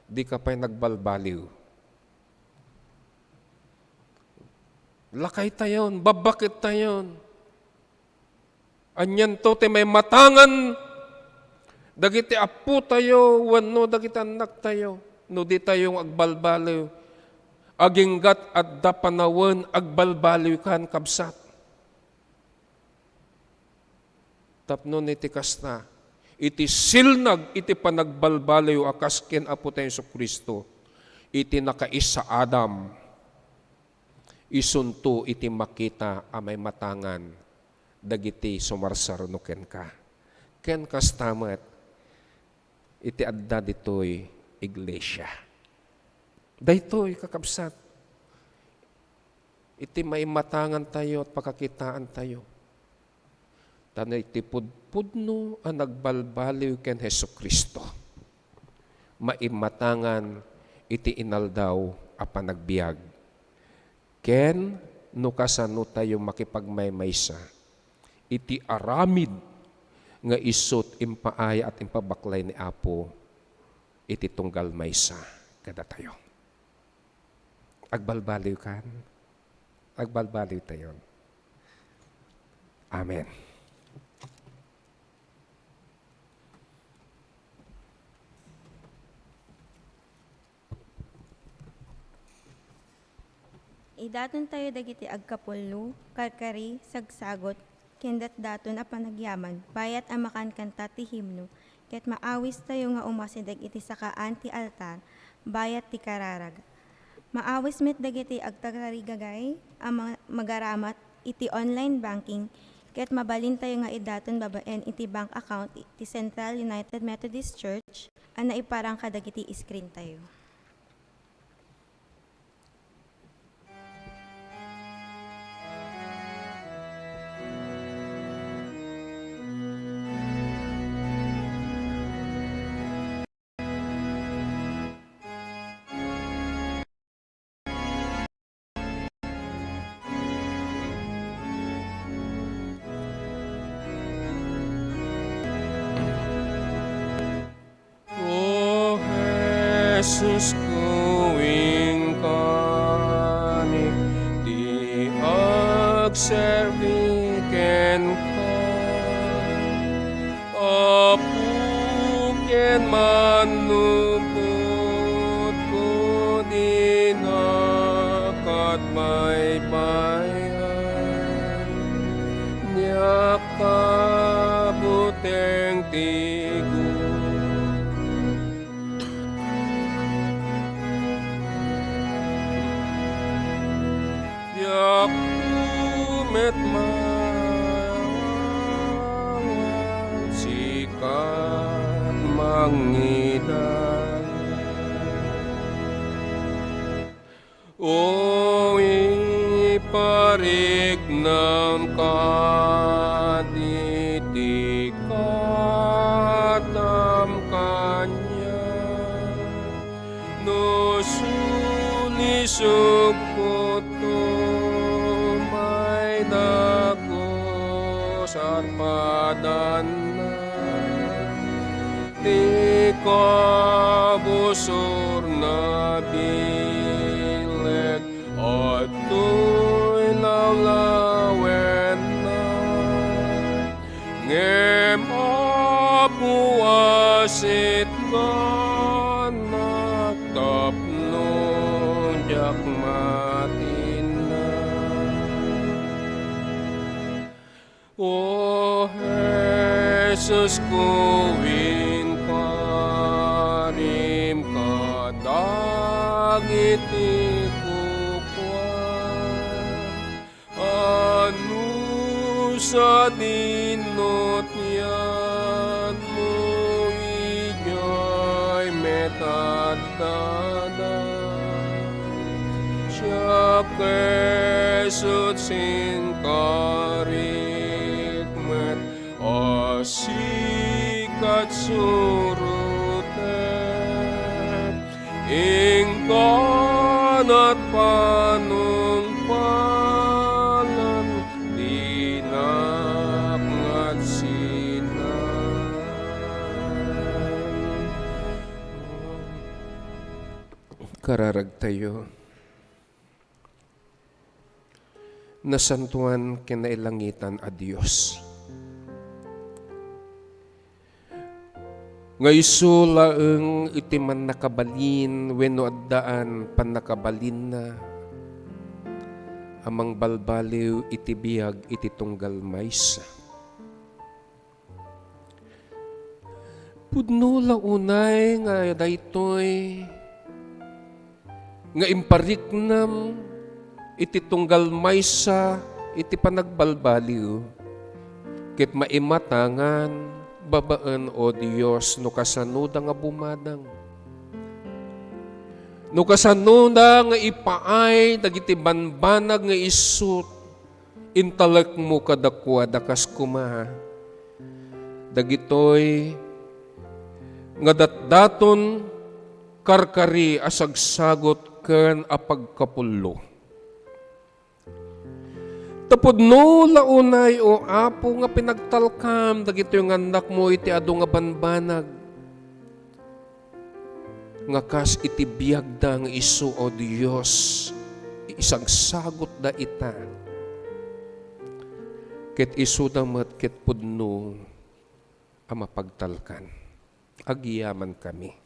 dika pay nagbalbaliw. Lakaytayon, babbaketayon. Anianto ti maimatangan dagiti appotayo wenno dagiti annaktayo no ditayo nga agbalbaliw? Aginggat adda panawen agbalbaliwkan, kabsat. Tapno iti kasta, iti silnag iti panagbalbaliw a kas ken Apotayo Jesu-Cristo, iti nakaisa Adam, isunto iti makita a maimatangan dagiti sumarsarno kenka. Ken kasta met iti adda ditoy iglesia. Daytoy, kakabsat, iti maimatangantayo at pakakitaantayo. Tano iti pudpudno a nagbalbaliw ken Jesu-Cristo, maimatangan iti inaldaw a panagbiag. Ken no kasano tayo makipagmaymaysa iti aramid nga isut' impaayat, impabaklay ni Apo iti tunggal maysa kadatayo. Agbalbaliwkan? Agbalbaliwtayon. Amen. Idaton tayo dagiti agkapullo, karkari, sagsagot, ken datdaton a panagyaman, bayat a makankanta ti himno, ket maawistayo nga umasideg iti sakaan ti altar, bayat ti kararag. Maawis met dagiti agtarigagay a ma-, magaramat iti online banking, ket mabalintayo nga idaton babaen iti bank account ti Central United Methodist Church a naiparang kadagiti screen tayo. O Jesus ko, inkanik ti agserbi kenka. Apo ken Mannubbotko, dinak baybay-an, diak kabuteng ti gu-, diak met maawan, sika mangida. O ipariknam kaditi katam kaniak, no sulisogko to, may dagus arpadanna. Ti kabusorna bileg, adtoy lawlawenna. Ngem Apo, asitganak tapno diak matinna. O Jesus ko, inkarim kadagiti kukuak. Anus a di addada. Siak, Hesus, inkarik met a sika surotek, inkanak panungpalan, dinak ngarud sina. Kararagtayo. Nasantoan ken nailangitan a Dios, nga isu laeng iti mannakabalin wenno addaan pannakabalinna a mangbalbaliw iti biag iti tunggal maysa. Pudno la unay nga daytoy nga impariknam iti tunggal maysa iti panagbalbaliw, ket maimatangan babaen, O Dios, no kasanoda nga bumadang. No kasanoda nga ipaay dagiti banbanag nga isu intalekmo kadakuada, kas koma dagitoy nga datdaton karkari a sagsagut ken a pagkapullo. Ta pudno la unay, O Apo, nga pinagtalkam dagitoy nga annakmo iti adu nga banbanag, nga kas iti biagda nga isu, O Dios, isagsagutda ita, ket isuda met ket pudno a mapagtalkan. Agyamankami.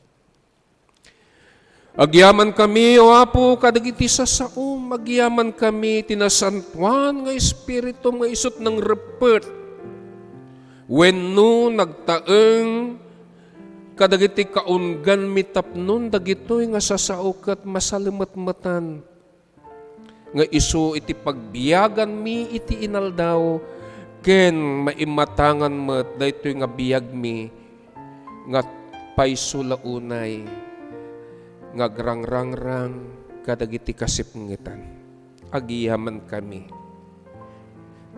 Agyamankami, O Apo, kadagiti sasaom. Agyamankami ti Nasantoan nga Espiritum nga isut' nangreppet wenno nagtaeng kadagiti kaungganmi tapnon dagitoy nga sasao ket masalemetmetan nga isu iti pagbiaganmi iti inaldaw, ken maimatangan met daytoy nga biagmi nga payso la unay nga agrangrangrang kadagiti kasipngetan. Agyamankami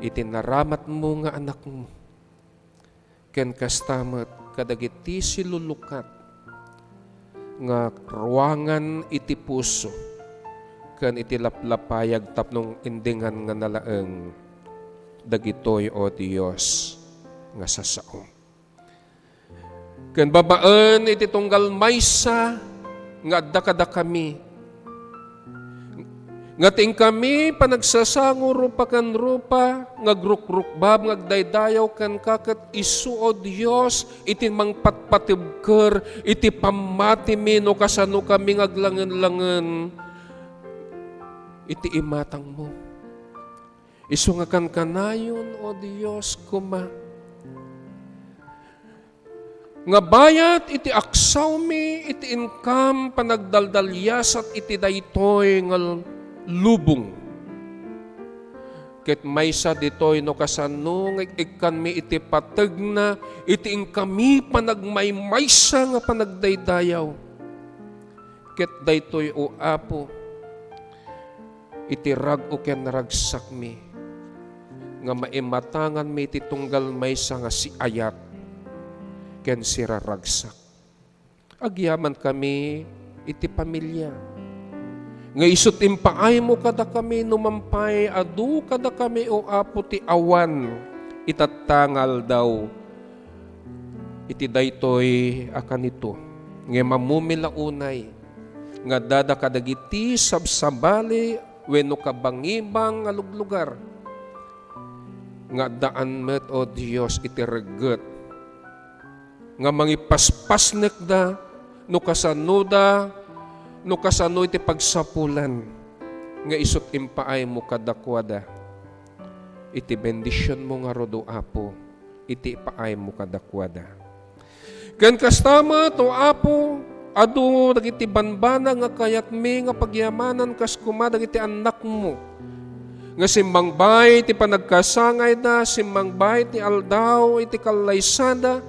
iti naramatmo nga Anakmo, ken kasta met kadagiti silulukat nga ruangan iti puso ken iti laplapayag tapno indingan nga nalaeng dagitoy, O Dios, nga sasao. Ken babaen iti tunggal maysa nga adda kadakami, nga ti inkami panagsasango rupa ken rupa, nga agrukrukbab, nga agdaydayaw kenka, ket isu, O Dios, iti mangpatpatibker iti pammatimi no kasano kami nga aglangen-langen iti imatangmo. Isu nga kankanayon, O Dios, koma, nga bayat iti aksawmi iti inkam panagdaldaliasat iti daytoy nga lubong. Ket maysa ditoy no kasano nga ik-ikkanmi iti pategna iti inkami panagmaymaysa nga panagdaydayaw. Ket daytoy, O Apo, iti rag-o ken ragsakmi, nga maimatanganmi iti tunggal maysa nga siayat ken siraragsak. Agyamankami iti pamilia nga isut' impaaymo kadakami no man pay adu kadakami, O Apo, ti awan itatta nga aldaw iti daytoy a kanito, ngem ammom la unay nga addada kadagiti sabsabali wenno kabangibang nga luglugar nga addaan met, O Dios, iti regget nga mangipaspasnekda no kasanoda, no kasano iti pagsapulan nga isut' impaaymo kadakuada iti bendisionmo ngarud, O Apo, iti ipaaymo kadakuada. Ken kasta met, O Apo, adu dagiti banbanag nga kayatmi nga pagyamanan kas koma dagiti annakmo nga simmangbay ti panagkasangayda, simmangbay ti aldaw iti kallaysada,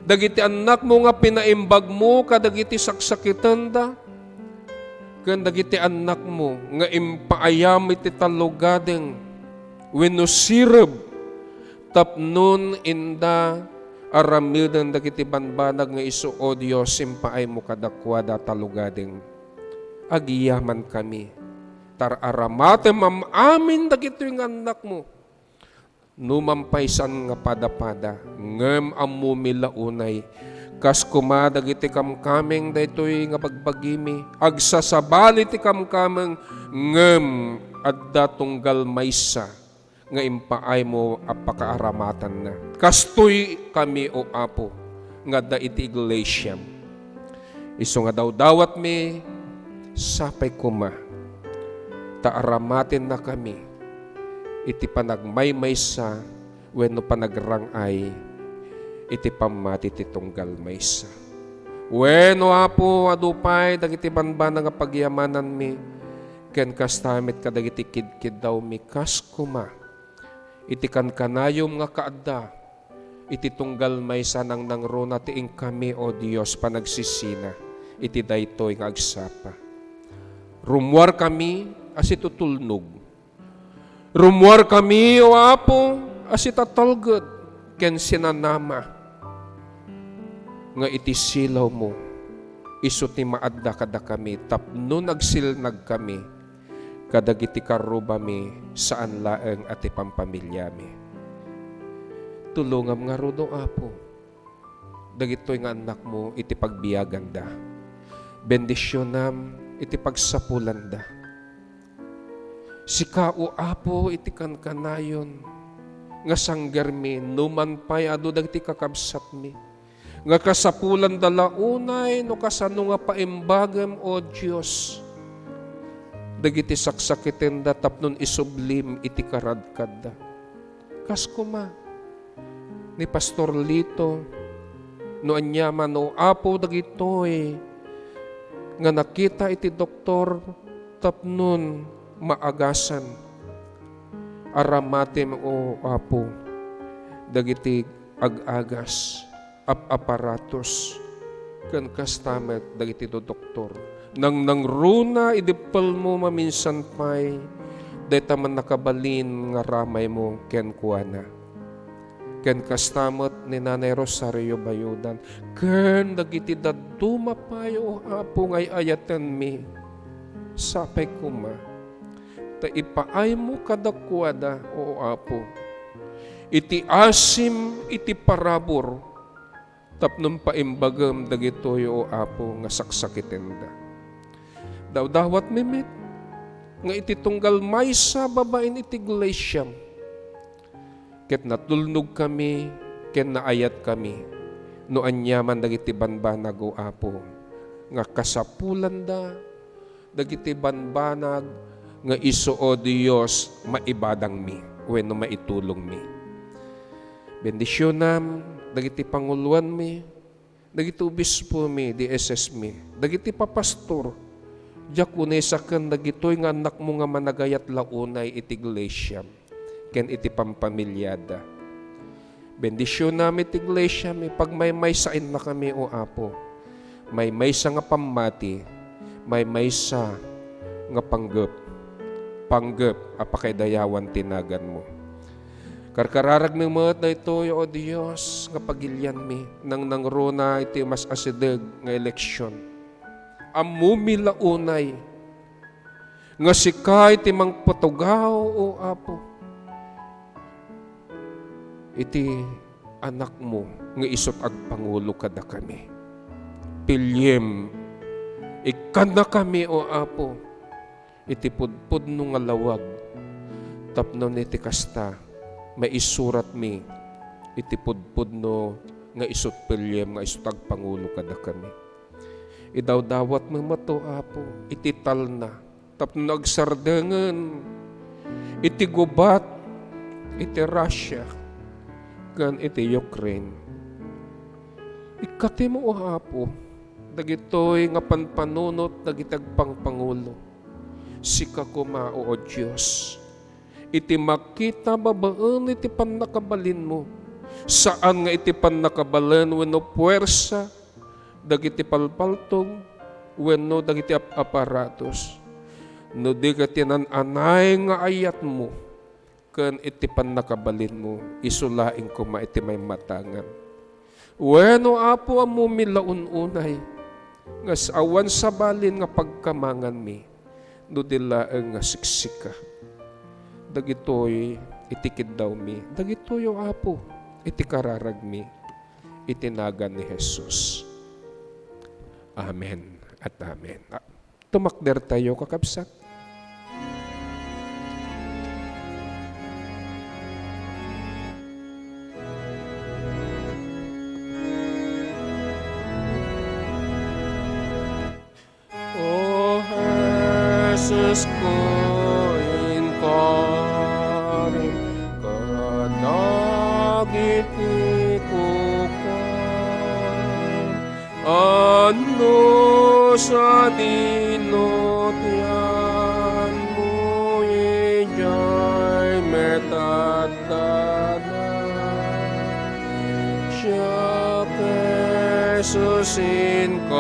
dagiti annakmo nga pinaimbagmo kadagiti saksakitenda, ken dagiti annakmo nga impaayam iti tallogadeng wenno sireb tapnon inda aramiden dagiti banbanag nga isu, O Dios, impaaymo kadakuada tallogadeng. Agyamankami, ta aramatem am-amin dagitoy nga annakmo. No mampay saan nga padapada, ngem ammomi la unay. Kas koma dagiti kamkameng daytoy nga bagbagimi, agsasabali ti kamkameng, ngem adda tunggal maysa nga impaaymo a pakaaramatanna. Kastoy kami, O Apo, nga adda iti iglesiam. Isu nga dawdawatmi, sapay koma ta aramatennakami iti panagmaymaysa wenno panagrang-ay iti pammati ti tunggal maysa. Wen, O Apo, adu pay dagiti banbanag nga pagyamananmi, ken kasta met kadagiti kidkiddawmi, kas koma iti kankanayom nga kaadda iti tunggal maysa nangnangruna ti inkami, O Dios, panagsisina iti daytoy nga agsapa. Rummuarkami a situtulnog. Rummuarkami, O Apo, a sitatalged ken sinanama nga iti silawmo isu ti maadda kadakami tapno nagsilnagkami kadagiti karrubami saan laeng a ti pampamiliami. Tulongam ngarud, O Apo, dagitoy nga annakmo iti pagbiaganda. Bendisionam iti pagsapulanda. Sika, O Apo, iti kankanayon nga sanggermi, numan pay adu dagiti kakabsatmi nga kasapulanda la unay no kasano nga paimbagem, O Dios, dagiti saksakitenda tapnon isublim iti karadkadda. Kas koma ni Pastor Lito, no aniaman, O Apo, dagitoy nga nakita iti doktor tapnon maagasan. Aramatem, O Apo, dagiti ag-agas, ap-aparatos, ken kasta met dagiti dodoktor. Nangnangruna idi pulmo maminsan pay dayta mannakabalin nga ramaymo kenkuana. Ken kasta met ni Nanay Rosario Bayudan, ken dagiti dadduma pay, O Apo, nga ay-ayatenmi. Sapay koma ta ipaaymo kadakuada, O Apo, iti asim iti parabur, tapno paimbagem dagitoy, O Apo, nga saksakitenda. Dawdawatmi met nga iti tunggal maysa babaen iti iglesiam, ket natulnogkami ken naayatkami no aniaman dagiti banbanag, O Apo, nga kasapulanda dagiti banbanag nga isu, O Dios, maibadangmi wenno maitulongmi. Bendisionam dagiti panguloanmi, dagiti obispomi, D S S mi, dagiti papastor, diakonesa ken dagitoy nga annakmo nga managayat la unay iti iglesiam ken iti pampamiliada. Bendisionam iti iglesiami, pagmaymaysaennakami, O Apo. Maymaysa nga pammati, maymaysa nga panggep, panggep a pakaidayawan ti naganmo. Karkararagmi met daytoy, O Dios, nga pagilianmi, nangnangruna iti mas asideg nga eleksion. Ammomi la unay nga sika iti mangpatugaw, O Apo, iti Anakmo nga isut' agpangulo kadakami. Piliem, ikkannakami, O Apo, iti pudpudno nga lawag, tapno iti kasta, maisuratmi iti pudpudno nga isut' piliem nga isut' agpangulo kadakami. Idawdawatmi met, O Apo, iti talna tapno agsardengen iti gubat iti Russia ken iti Ukraine. Ikkatimo, O Apo, dagitoy nga panpanunot dagiti agpangpangulo. Sika koma, O Dios, iti makita babaen iti pannakabalinmo, Saan nga iti pannakabalin wenno puwersa dagiti palpaltog wenno dagiti ap-, aparatos. No di ket ti nan-anay nga ayatmo ken iti pannakabalinmo, isu laeng koma iti maimatangan. Wenno, Apo, ammomi la un-unay nga s-, awan sabalin nga pagkamanganmi no di laeng nga siksika. Dagitoy iti kiddawmi. Dagitoy, O Apo, iti kararagmi. Iti nagan ni Jesus. Amen at amen. Ah, tumakdertayo, kakabsat. O Jesus ko, inkarim kadagiti kukuam. Anno sadino ti anmo idiay met addada. Siak, Jesus, inkarim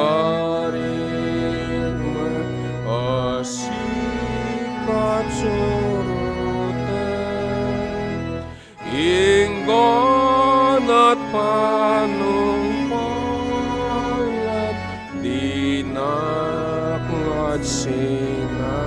a sikap suroten. Ingganat panungpalan, dinak nga agsina.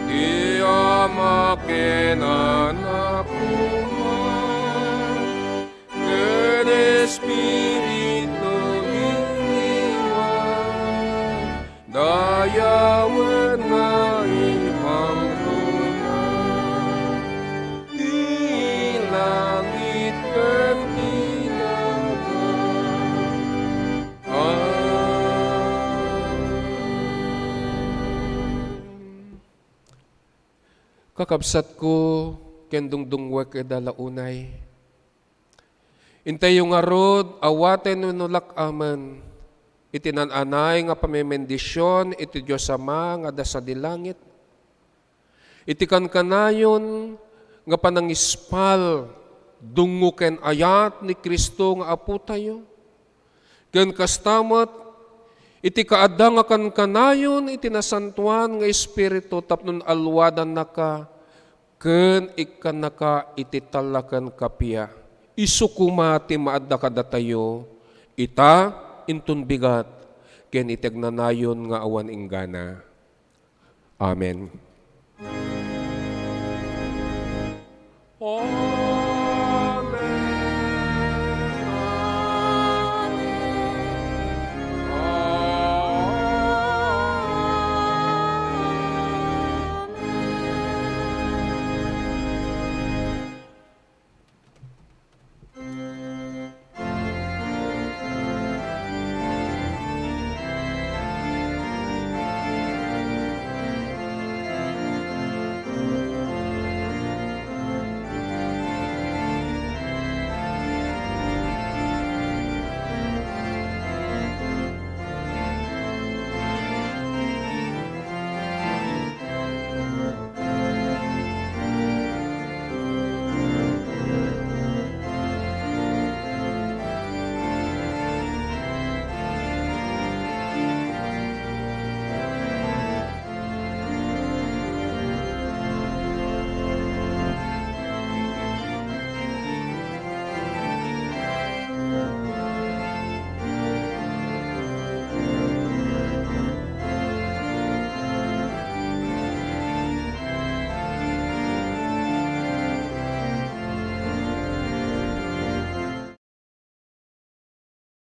Ti Ama ken Anak koma ken Espiritu iliwa, dayawen nga ipangruna ti langit ken ti daga. Amen. Kakabsatko ken dungdungngoek ida la unay, intayo ngarud awaten wenno lak-amen iti naan-anay nga pammendision iti Dios Ama nga adda sadi langit. Iti kankanayon nga panangispal, dungngo ken ayat ni Cristo nga Apotayo, ken kasta met, iti kaadda nga kankanayon iti Nasantoan nga Espiritu tapno alluadannaka ken ikkannaka iti talla ken kappia, isu koma ti maadda kadatayo ita inton bigat ken iti agnanayon nga awan inggana. Amen.